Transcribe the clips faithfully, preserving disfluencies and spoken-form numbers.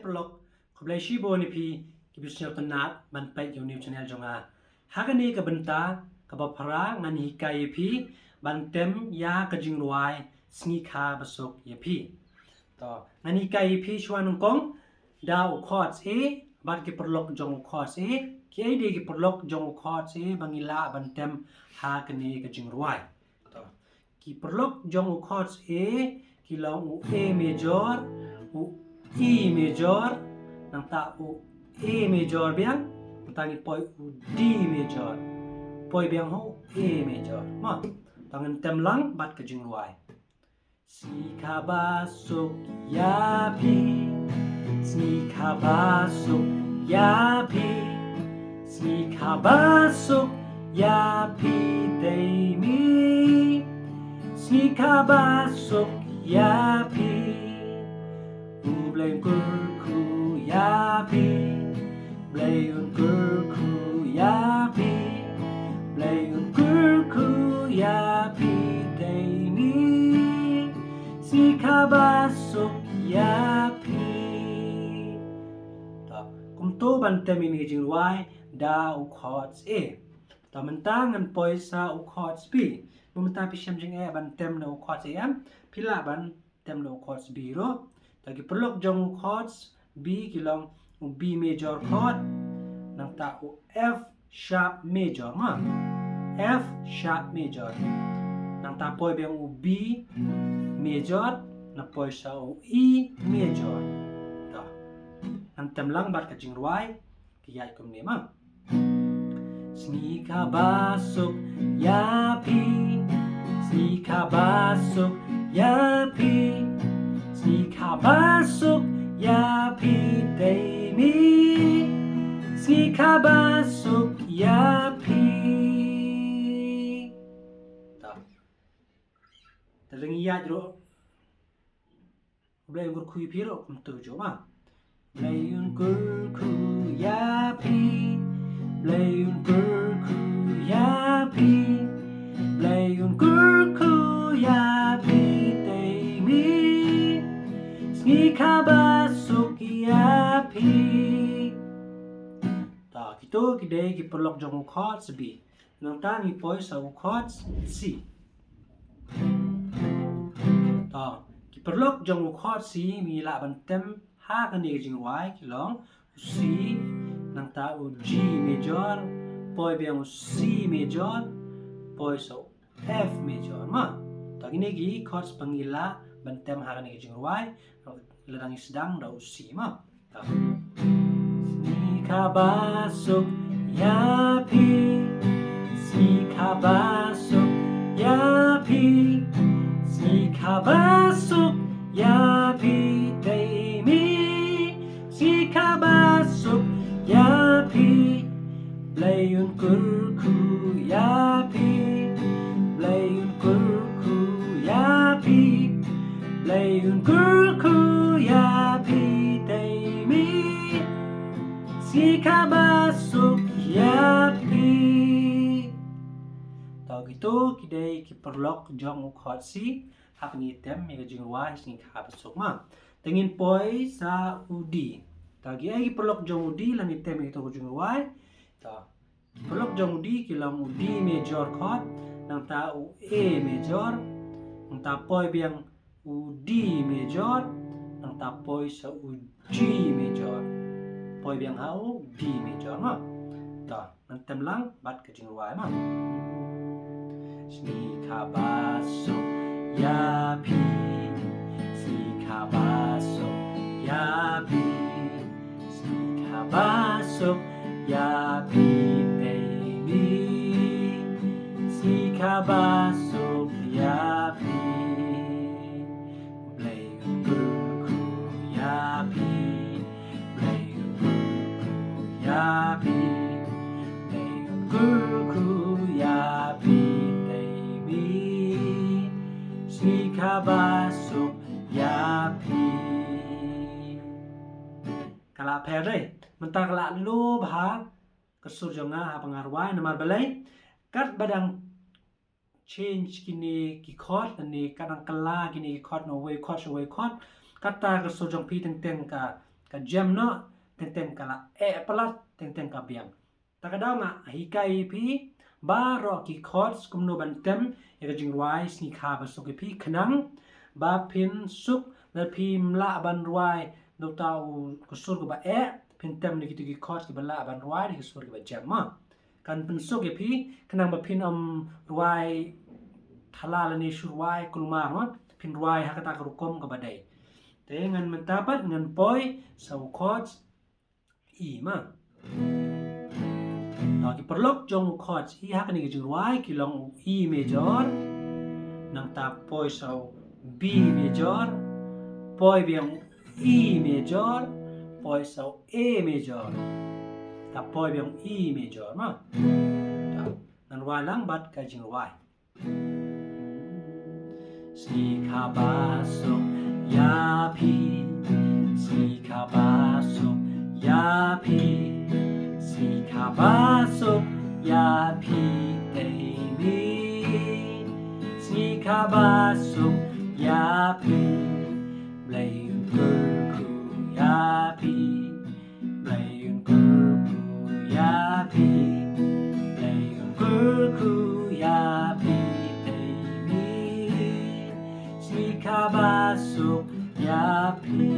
Paralok, khublei shibun ïa phi kiba sngewtynnat ban peit ïa u new channel jong nga. Ha kane ka bynta kaba phra ngan hikai ïa phi ban tem ïa ka jingrwai Sngi Kha Ba Suk ïa Phi. To, ngan hikai ïa phi shuwa nyngkong da u chords A bad ki paralok jong u chords A. Kiei de ki paralok jong u chords A ba ngi lah ban tem ha kane ka jingrwai? To, ki paralok jong u chords A ki long u A major, u E major, nangta u A major biang, nangta ngi poi u D major. Poi biang ha u A major. Mo, to ngan tem lang bad ka jingrwai. Sngi Kha Ba Suk ïa phi, Sngi Kha Ba Suk ïa phi, Sngi Kha Ba Suk ïa phi Taimi. Sngi Kha Ba Suk ïa phi. U Blei un kyrkhu ïa phi, Blei un kyrkhu ïa phi, Blei un kyrkhu ïa phi Taimi. Sngi Kha Ba Suk ïa phi. To, kumto ban tem ïa kane ka jingrwai da u chords A. To mynta ngan poi sa u chords B. Mynta phi shem jingeh ban tem da u chords A em, phi lah ban tem da u chords B ruh. To ki paralok jong u chords B ki long u B major chord, nangta u F sharp major, mo. F sharp major. Nangta poi biang u B major, nangta poi sa u E major. To, ngan tem lang bad ka jingrwai, ka ïaid kumne, mo. Sngi Kha Ba Suk ïa phi, Sngi Kha Ba Suk ïa phi, Sngi Kha Ba Suk ïa phi Taimi. Sngi Kha Ba Suk ïa phi. To, te dang ïaid ruh. Blei un kyrkhu ïa phi ruh kumto ju, mo. Blei un kyrkhu ïa phi, Blei un kyrkhu ïa phi, Blei un kyrkhu ïa phi Taimi. Sngi Kha Ba Suk ïa phi. To, kito ki dei ki paralok jong u chords B. Nangta ngi poi sa u chords C. To, ki paralok jong u chords C ba ngi lah ban tem ha kane ka jingrwai ki long u C, nangta u G major, poi biang u C major, poi sa u F major, mo. To kine ki chords ba ngi lah ban tem ha kane ka jingrwai, lada ngi sdang da u C, mo. Sngi Kha Ba Suk ïa phi, Sngi Kha Ba Suk ïa phi, Sngi Kha Ba Suk ïa phi Taimi. Sngi Kha Ba Suk ïa phi. Blei un kyrkhu ïa phi, Blei un kyrkhu ïa phi, Blei un kyrkhu ïa phi Taimi. Sngi Kha Ba Suk ïa phi. To kito ki dei ki paralok jong u chord C, ha kane tem ïa ka jingrwai Sngi Kha Ba Suk, mo. Te ngin poi sa u D. To kiei ki paralok jong u D lada ngi tem ïa kato ka jingrwai? To, paralok jong u D ki long u D major chord, nangta u A major, nangta poi biang u D major, nangta poi sa u G major. Poi biang ha u D major, mo. To, ngan tem lang bad ka jingrwai, mo. Sngi Kha Ba Suk ïa phi, Sngi Kha Ba Suk ïa phi, Sngi Kha Ba Suk ïa phi Taimi. Sngi Kha Ba Suk ïa phi. Blei un kyrkhu ïa phi, Blei un kyrkhu ïa phi, Blei un kyrkhu ïa phi Taimi. Sngi Kha Ba Suk ïa phi. Ka la pher dei, mynta ka la lum ha ka sur jong nga haba nga rwai, namar balei? Katba dang change kine ki chord, ne katba dang kylla kine ki chord na uwei u chord sha uwei u chord, kata ka sur jong phi teng teng ka ka jem noh, teng teng ka la eh palat, teng teng ka biang. Ta ka daw nga hikai ïa phi baroh ki chords kumno ban tem ïa ka jingrwai sngi kha ba suk ïa phi, khnang ba phin suk, lada phim lah ban rwai na uta u, ka sur kaba eh, phin tem da kito ki chords kiba lah ban rwai da ki sur kiba jem, mo. Kan pynsuk ïa phi khnang ba phin ym rwai thala lane shu rwai kulmar, mo. Phin rwai ha kata ka rukom kaba dei. Te ngan mynta pat ngan poi sa u chords E, mo. Nangta ki paralok jong u chords E ha kane ka jingrwai ki long u E major, nangta poi sa u B major, poi biang u E major, poi sa u A major, ta poi biang u E major, mo. Ta, ngan rwai lang bad ka jingrwai. Sngi kha ba suk ïa phi, sngi kha ba suk ïa phi, sngi kha ba suk ïa phi, Taimi. Sngi kha ba suk ïa phi, Blei un kyrkhu ïa phi. Blei un kyrkhu ïa phi, Blei un kyrkhu ïa phi, Taimi. Sngi kha ba suk ïa phi.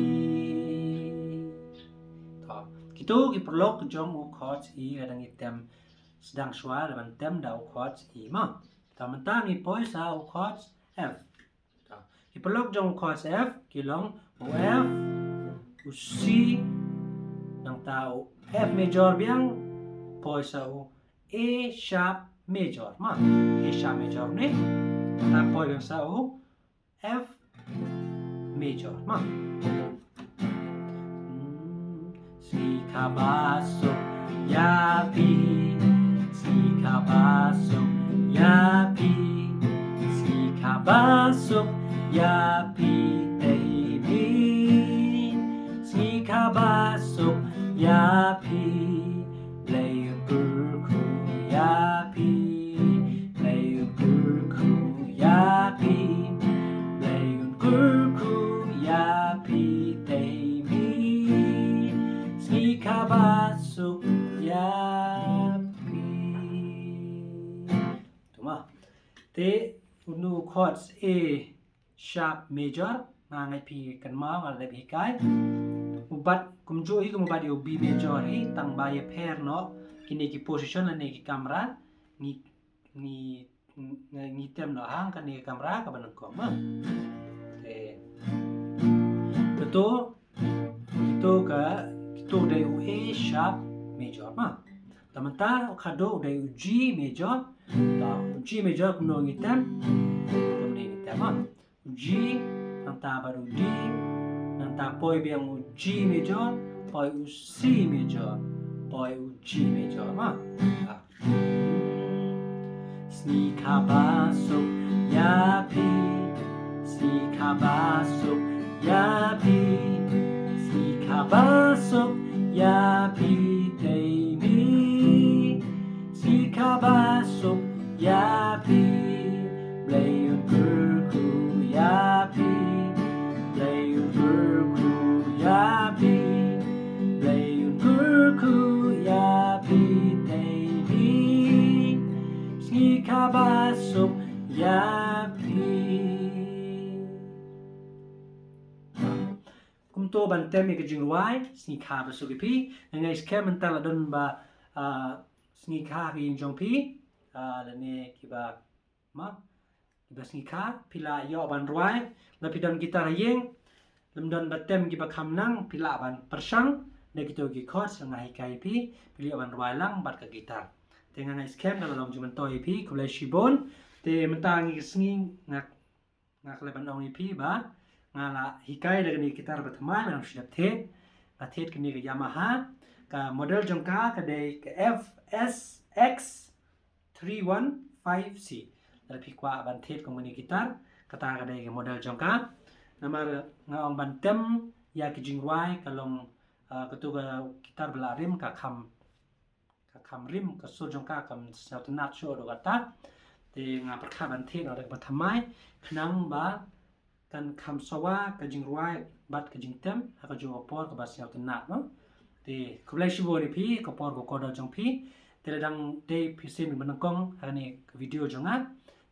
To, kito ki paralok jong u chords E, lada ngi tem sdang shuwa lada ban tem da u chords E, mo. Ta mynta ngi poi sa u chords F. Ki paralok jong u chords F ki long u F, u C, nangta u F major biang, poi sa u A sharp major, mo. A sharp major ne, nangta poi biang sa u F major, mo. Sngi kha ba suk ïa phi, sngi kha ba suk ïa phi, sngi kha ba suk ïa phi, Taimi. Sngi kha ba suk ïa phi, Blei un kyrkhu ïa phi, Blei un kyrkhu ïa phi, Blei un kyrkhu ïa phi, Taimi. Sngi kha ba suk ïa phi. To, mo. Te u nu chords A sharp major, nga ngeit phi kynmaw nga la dep hikai. U bat kumjuh hi kum u bat ïa u B major hi, tang ba ïapher noh kine ki position lane ki kamra, ngi, ngi, ngi, ngi tem noh hang kane ka kamra kaba nyngkong, mo. Te, kato, kito ka, kito dei u A sharp major, mo. Ta mynta u khadduh u dei u G major. Ta u G major kumno ngi tem? Kumne ngi tem, mo. U G, nangta bad u D, nangta poi biang u G major, poi u C major, poi u G major, mo. Ah. Sngi kha ba suk ïa phi, sngi kha ba suk ïa phi, sngi kha ba suk ïa phi, Taimi. Sngi kha ba suk ïa phi, Blei un kyrkhu ïa phi, Blei un kyrkhu ïa phi, Blei un kyrkhu ïa phi, Taimi. Sngi kha ba suk ïa phi. Kumto ban tem ïa ka jingrwai sngi kha ba suk ïa phi. Nga ngeit skhem mynta la don ba, ah, sngi kha ha ïing jong phi, ah, lane kiba, mo, kiba sngi kha, phi lah ïoh ban rwai. Lada phi don guitar ha ïing, lym don ba tem kiba kham nang, phi lah ban pyrshang da kito ki chords nga hikai phi, phi lah ban rwai lang bad ka guitar. Te nga ngeit skhem ka la long jingmyntoi ïa phi, khublei shibun. Te mynta ngi ka sngi nga Nga klet ban ong ïa phi ba nga la hikai da kane ka guitar ba thymmai, ba dang shu dep thied. Nga thied kane ka Yamaha, ka model jong ka ka dei ka F S X three one five C. Lada phi kwah ban thied kum kane ka guitar, kata ka dei ka model jong ka. Namar nga ong ban tem ïa ki jingrwai ka long, ah, kato ka guitar ba la rim ka kham ka kham rim, ka sur jong ka kam sñiaw tynnat shuh da kata. Te nga pyrkhat ban thied noh da kaba thymmai, khnang ba kan kham sawa ka jingrwai bad ka jingtem ha ka juh ka por kaba sngewtynnat, no. Te khublei shibun ïa phi ka por ka kordor jong phi. Te lada dang dei phi sien ba nyngkong ha kane ka video jong nga,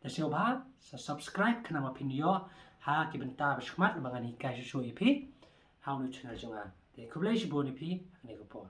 te sngewbha sa subscribe khnang ba phin ïoh ha ki bynta ba shakhmat ba ngan hikai shuh shuh ïa phi ha une u channel jong nga. Te khublei shibun ïa phi ha kane ka por.